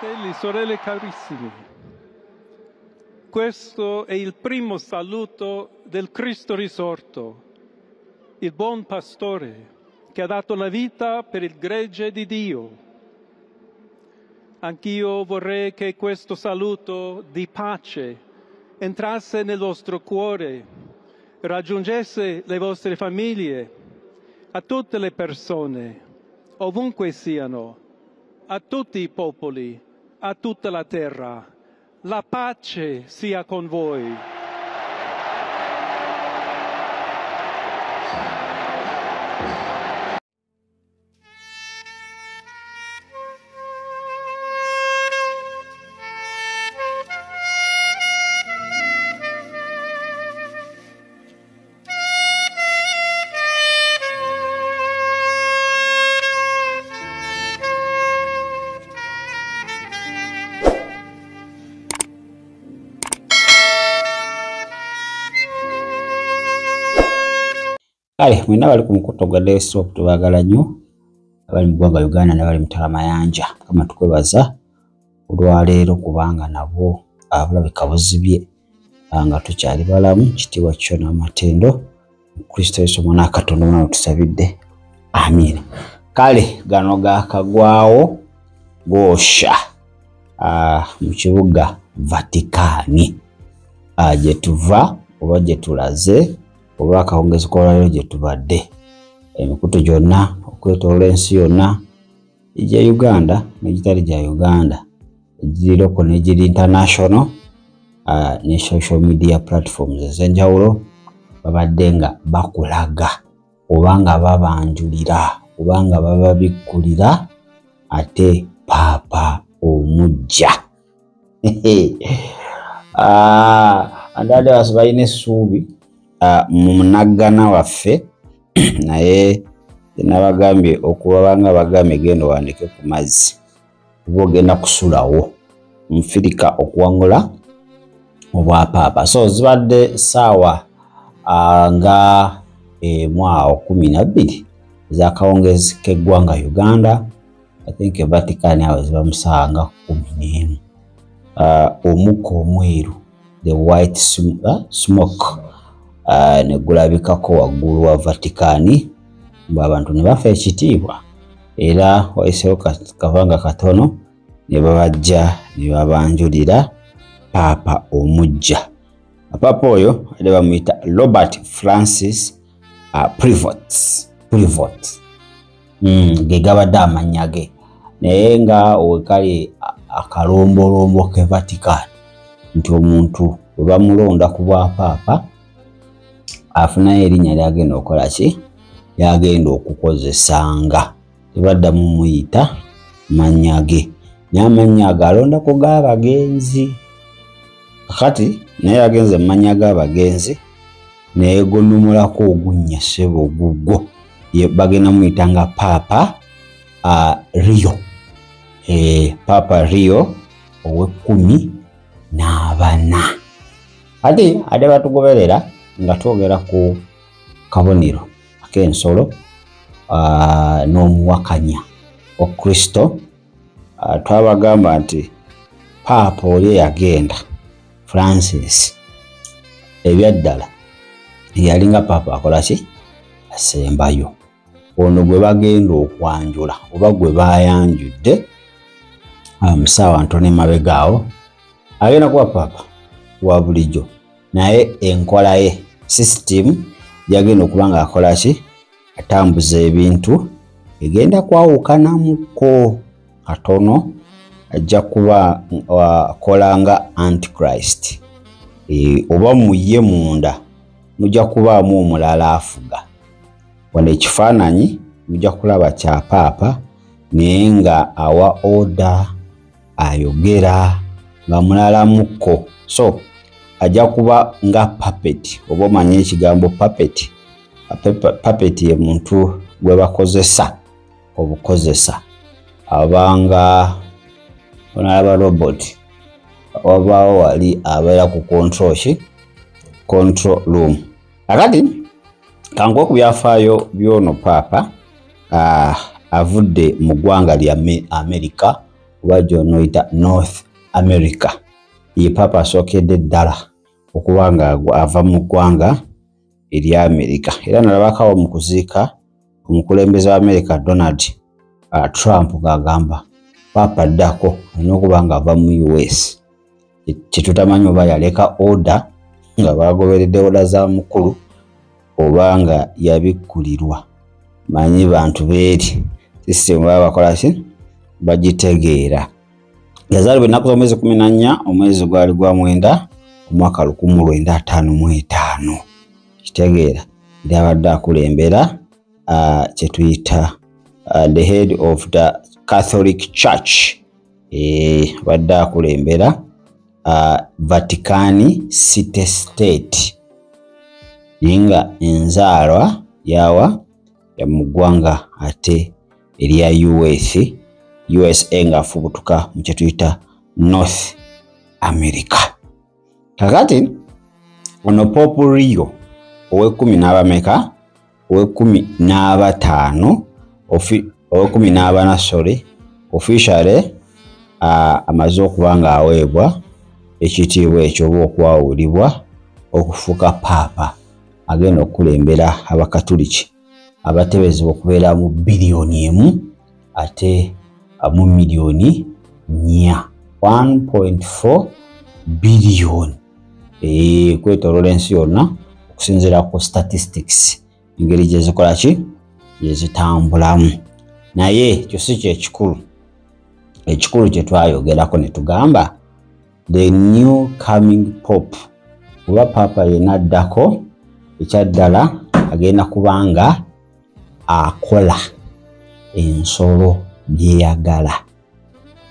Fratelli, sorelle carissimi, questo è il primo saluto del Cristo risorto, il buon pastore che ha dato la vita per il gregge di Dio. Anch'io vorrei che questo saluto di pace entrasse nel vostro cuore, raggiungesse le vostre famiglie, a tutte le persone, ovunque siano, a tutti i popoli, a tutta la terra. La pace sia con voi. Kale mwenna bali ku mukutu gwa desktop tubagala nnyo abali mu ggwanga Uganda n'abali mu Ttalamayanja. Mukama tukwebaza olwaleero kubanga nabwo abulabika buzibye nga tukyali balamu. Kitiibwa kyo n'amatendo Kristo Yesu omwana wa Katonda omwana tusabidde, amiina. Kale gano gakagwawo goosha mu kibuga Vatikani gye tuva oba gye tulaze oba akawungezi k'olwaleero gye tubadde. Emikutu gyonna okwetooloola ensi yonna egya Uganda n'egitali gya Uganda, egiri local n'egiri international ne social media platforms ez'enjawulo babadde nga bakulaga oba nga babanjulira oba nga bababikkulira ate Paapa omuggya. Andadde basi balina essuubi mu munaggana waffe, naye nabagambye okuba nga bagambye genda owandike ku mazzi oba ogenda kusulawo nfirika okuwangula obwapaapa. So zibadde ssaawa nga emu awo 12 ez'akawungezi k'eggwanga Uganda. I think Vatican awo ziba mu ssaawa nga 11. Omukka omweru, the white smoke, ne gulabikako waggulu wa Vatikani mbu abantu ne bafa ekitiibwa, era wayiseewo kabanga katono ne babajja ne babanjulira Paapa omuggya. Paapa oyo ate bamuyita Robert Francis Prevost, ge gabadde amannya ge, naye nga wekali akalombolombo ke Vatican nti omuntu bwe bamulonda ku bwapaapa afunayo erinnya lyagenda okukola ki, lyagenda okukozesanga, tebaddamu muyita mannya ge, naye amannya ago alondako g'abagenzi. Kakati naye agenze mu mannya g'abagenzi naye gonnomolako ogunnya ssebo ogugwo, bagenda muyita nga Paapa Rio, Paapa Rio ow'14. Ate ate batugoberera nga twogera ku kabonero ak'ensolo n'omuwakanya wa Kristo. Twabagamba nti Paapa oli eyagenda Francis ebyaddala yalinga Paapa akola ki, asembayo. Ono gwe bagenda okwanjula oba gwe bayanjudde mu ssaawa ntono emabega awo agenda kuba Paapa wa bulijjo, naye enkola ye system yagenda okuba nga akola ki, atambuza ebintu egenda kwawukanamuko katono. Ajja kuba akola nga Antichrist, oba mu ye munda mujja kubaamu omulala afuga. Wano ekifaananyi mujja kulaba kya Paapa naye nga awa order, ayogera nga mulalamuko. So ajja kuba nga puppet, oba omanyi ekigambo puppet. Puppet ye muntu gwe bakozesa obukozesa, abanga onalaba robot wabaawo wali abeera ku control ki, control room. Akati kankuwe ku byafaayo by'ono Paapa. Avudde mu ggwanga lya Amerika. oba gy'onoyita North America. Ye paapa asookedde ddala okuba nga ava mu ggwanga erya America. Era nalabakawo mu kuziika omukulembeze wa America Donald Trump ng'agamba paapa addako alina okuba nga ava mu US. Kyetutamanyi oba yaleka order nga bagoberedde order za mukulu oba nga yabikkulirwa. Manyi bantu beeri system baba bakola ki, bagitegeera. Yazaalibwa ennaku z'omwezi 14 omwezi gwali gwa 9 omwaka 1955. Kitegeera era abadde akulembera kyetuyita the head of the Catholic Church. Abadde akulembera Vatican City State, naye nga enzaalwa yawa ya mu ggwanga ate erya USA ng'afubutuka mu kyetuyita North America. Kakati ono Pope Leo ow'ekumi n'abameka, ow'ekumi n'abataano, ow'ekumi n'abana, sorry, officially amaze okuba ng'aweebwa ekitiibwa ekyo oba okwawulibwa okufuuka paapa agenda okukulembera Abakatuliki abatebezebwa okubeera mu biliyoni 1 ate mu miliyoni 4, 1.4 biliyoni kwetooloola ensi yonna okusinziira ku statistics engeri gye zikola ki, gye zitambulamu. Naye ekyo si kyekikulu. Ekikulu kye twayogerako ne tugamba the new coming pope oba paapa yenna addako ekyaddala agenda kubanga akola ensolo byeyagala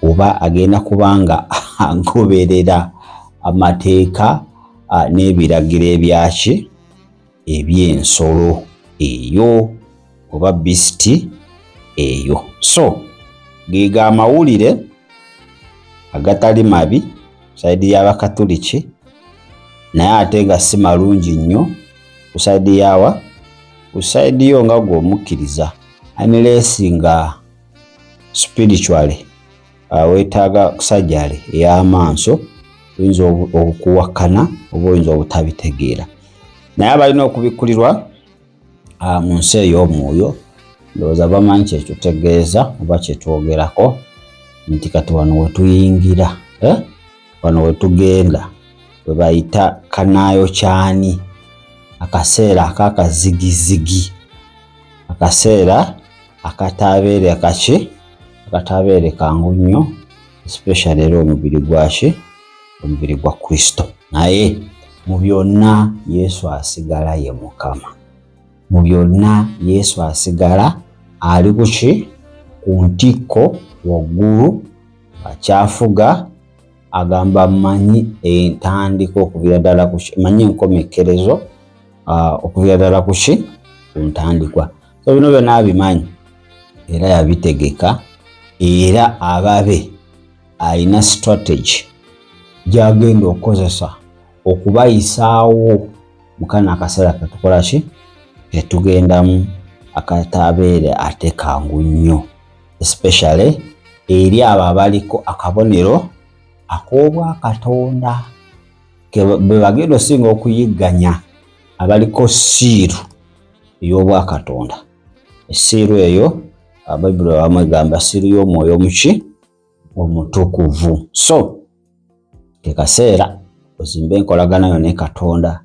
oba agenda kubanga agoberera amateeka n'ebiragiro ebyaki eby'ensolo eyo oba beast eyo. So gega amawulire agatali mabi side y'Abakatuliki, naye ate nga si malungi nnyo ku side yawa, ku side yo nga gw'omukkiriza, unless nga spiritually weetaaga surgery ey'amaaso, oyinza okuwakana oba oyinza obutabitegeera. Naye abalina okubikkulirwa mu nsi ey'omwoyo ndowooza bamanyi kyetutegeeza oba kyetwogerako nti kati wano wetuyingira, wano wetugenda we bayita kanaayo kyani, akaseera ak'akazigizigi, akaseera akatabeere kaki, akatabeere kangu nnyo, especially era omubiri gwaki, omubiri gwa Kristo. Naye mu byonna Yesu asigala ye Mukama. Mu byonna Yesu asigala ali kuki, ku ntikko waggulu akyafuga, agamba mmanyi entandika okuviira ddala kuki, mmanyi enkomekkerezo okuviira ddala kuki, ku ntandikwa. So bino byonna abimanyi era yabitegeka, era ababe alina strategy gy'agenda okukozesa okubayisaawo mu kano akaseera ketukola ki, ketugendamu akatabeere ate kangu nnyo, especially eri abo abaliko akabonero ak'obwakatonda be bagenda osinga okuyigganya, abaliko siiru ey'obwakatonda. Essiiru eyo Bayibuli abamu egamba siiru y'omwoyo omuki, omutukuvu. So ke kaseera ozimbe enkolagana yo ne Katonda,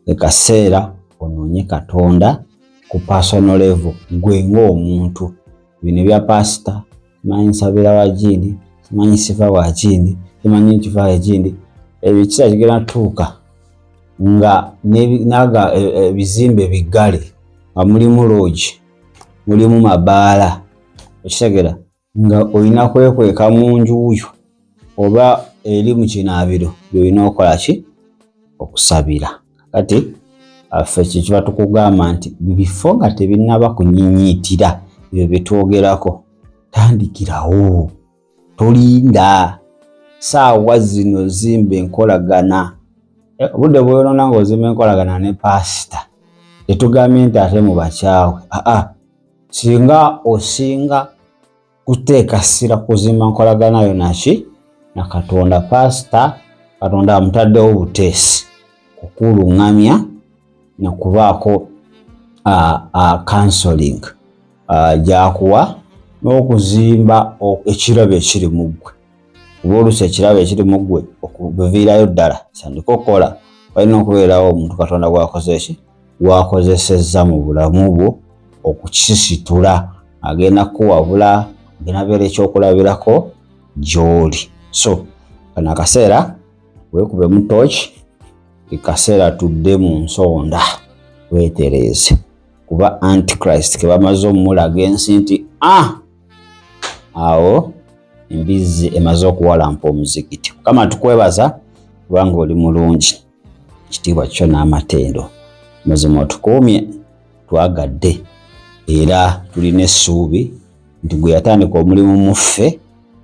ke kaseera onoonye Katonda ku personal level gwe ng'omuntu. Bino ebya pasita, simanyi nsabira wa gindi, simanyi siva wa gindi, simanyi nkiva wa gindi, ebyo ekiseera kigenda tuuka nga naga ebizimbe biggale nga mulimu loogi, mulimu mabaala, okitegera nga olina kwekweka mu nju yo oba eri mu kinaabiro by'olina okukola ki, okusabira. Kati ffe kye kiba tukugamba nti bifo nga tebinnaba kunyinyiitira ebyo bye twogerako, tandikirawo, tolinda saawa zino, zimba enkolagana. Obudde bw'oyonoona ng'ozimba enkolagana ne paasita, tetugambye nti ate mu bakyawe, aa singa osinga kuteeka ssira kuzimba nkolagana yo naki na Katonda. Pasita Katonda amutaddewo buteesi kukuluŋŋamya nakubaako counseling gyakuwa n'okuzimba ekirabo ekiri mu ggwe. Kuba oluusi ekirabo ekiri mu ggwe okubiviirayo ddala sandika okukola, walina okubeerawo omuntu Katonda gwakoze ki gwakozesezza mu bulamu bwo okukisitula, agenda kuwabula, agenda beera ekyokulabirako gy'oli. So kano akaseera weekubemu tooki, ekaseera tudde mu nsonda weetereeze, kuba Antichrist ke bamaze omulaga ensi nti awo embizzi emaze okuwalampa omuzikiti. Mukama tukwebaza kubanga oli mulungi, ekitiibwa kyo n'amatendo. Mazima otukuumye, twagadde, era tulina essuubi nti gwe yatandika omulimu mu ffe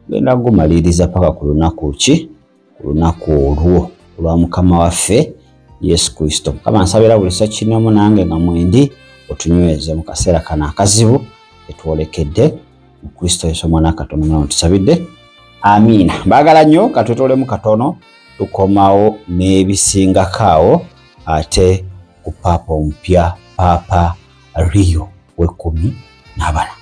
genda gumaliriza paka ku lunaku ki, ku lunaku olwo olwa Mukama waffe Yesu Kristo. Mukama nsabira buli ssekinomu nange nga mwendi otunyweze mu kaseera kano akazibu etwolekedde mu Kristo Yesu omwana Katonda omulamu tusabidde, amiina. Mbaagala nnyo, katwetoolemu katono tukomawo n'ebisingako awo ate ku Paapa omupya, Paapa Leo w'ekkumi n'abana.